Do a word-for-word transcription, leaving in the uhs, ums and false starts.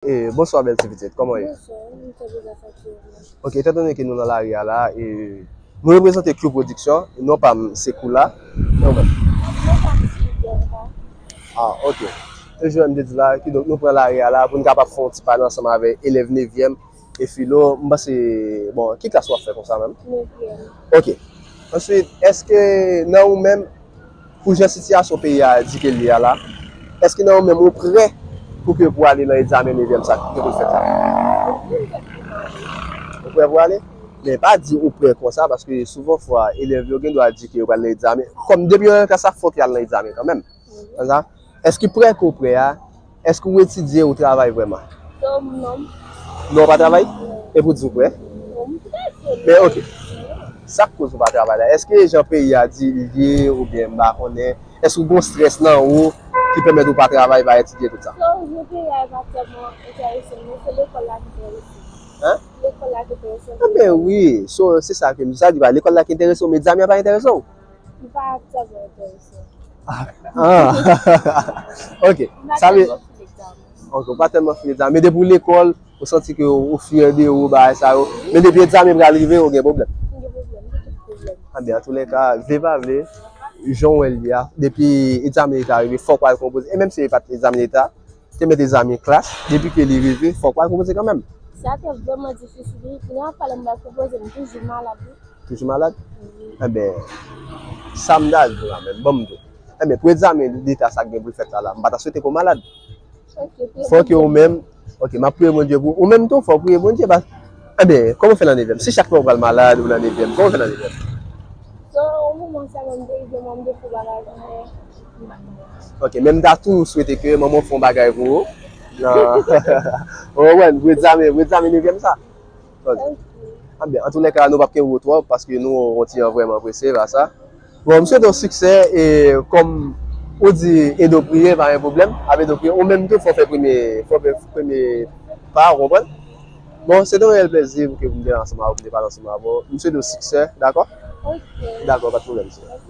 E, bonswa, bèl ti pitit, kòman w ye? Bonswa, m trè byen, gras a Dye, mèsi. Ok, etan done ke nou nan lari a la, e, nou reprezante Q Production, non pa m se Koula. Non, mwen. Non pa m se Koula. Ah, ok. E jan m te di la, kidonk nou pran lari a la pou n kapab fè yon ti pale ansanm avèk elèv nevyèm e filo. M panse, bon, ki klas w ap fè konsa menm? Nevyèm. Ok. Answit, èske nan ou menm, pou jan sitiyasyon peyi a di ke l ye a la, èske nan ou menm ou prè pou ke pou ale nan egzamen nevyèm sa ki te pou fèt la? Ou prè pou ale? Men pa di ou prè konsa, paske souvan fwa, elèv yo gen dwa di ke yo pral nan egzamen. Kòm depi yo nan klas la, fòk y al nan egzamen kanmenm. Konsa, èske prè ke ou prè a, èske ou etidye, ou travay vrèman? Non, non. Non, ou pa travay? Non. E pou di ou prè? Non, m prè. Men ok. Sa k koz ou pa travay la? Èske jan peyi a di l ye oubyen m pa konnen? Èske ou gon strès nan ou ki pèmèt ou pa travay, pa etidye tout sa? Non, jan peyi a pa tèlman enterese m, men se lekòl la ki enterese m. Hein? Lekòl la ki enterese m. Anben wi, so, se sa ke m di, sa di pa lekòl la ki enterese w, men egzamen an pa enterese w? M pa tèlman enterese. Ah. Ok. M pa tèlman file egzamen. Ok, ou pa tèlman file egzamen. Men depi w lekòl, ou santi ke ou fyè de ou, bagay sa yo. Men depi egzamen pral rive, ou gen pwoblèm. M gen pwoblèm, m gen tout pwoblèm. Anben, antoulèka, vle pa vle, jan w wè l ye a, depi egzamen leta rive, fòk w al konpoze. E menm si e pa t egzamen leta, te mete egzamen klas, depi ke li rive, fòk w al konpoze kanmenm. Sa te vrèman difisil, wi. Kounye a pale m pral konpoze, m toujou malad, wi. Toujou malad? Wi. Enben, sa m ta di w la menm, ban m di w. Enben, pou egzamen leta sa k gen pou l fèt la, la, m pa ta swete ke w malad. Ok, priye Bondye. Fòk ke ou menm, ok, m ap priye Bondye pou ou menm tou, fò w priye Bondye. Enben, kòman w fè nan nevyèm? Si chak fwa ou pral malad, ou nan nevyèm, kòman w fè nan nevyèm? So, yon moman sa menm te rive, mwen m te fè bagay pou mwen. Ok, men m ta tou swete ke manman w fè yon bagay pou ou. Nan, ou konprann, pou egzamen, pou egzamen nevyèm sa. Ok. Anben, antoulèka, nou p ap kenbe w twòp, paske nou yon ti jan vrèman prese, pa sa. Bon, m swete w siksè, e kòm ou di Edo priye, pa gen pwoblèm, ap Edo priye. Ou menm tou, fò w fè premye, fò w fè premye pa, ou konprann? Bon, se te yon reyèl plèzi pou ke m te la ansanm avè w, pou m te pale ansanm avè w. M swete w siksè, dakò? Ok. Dakò, pa t pwoblèm, sè.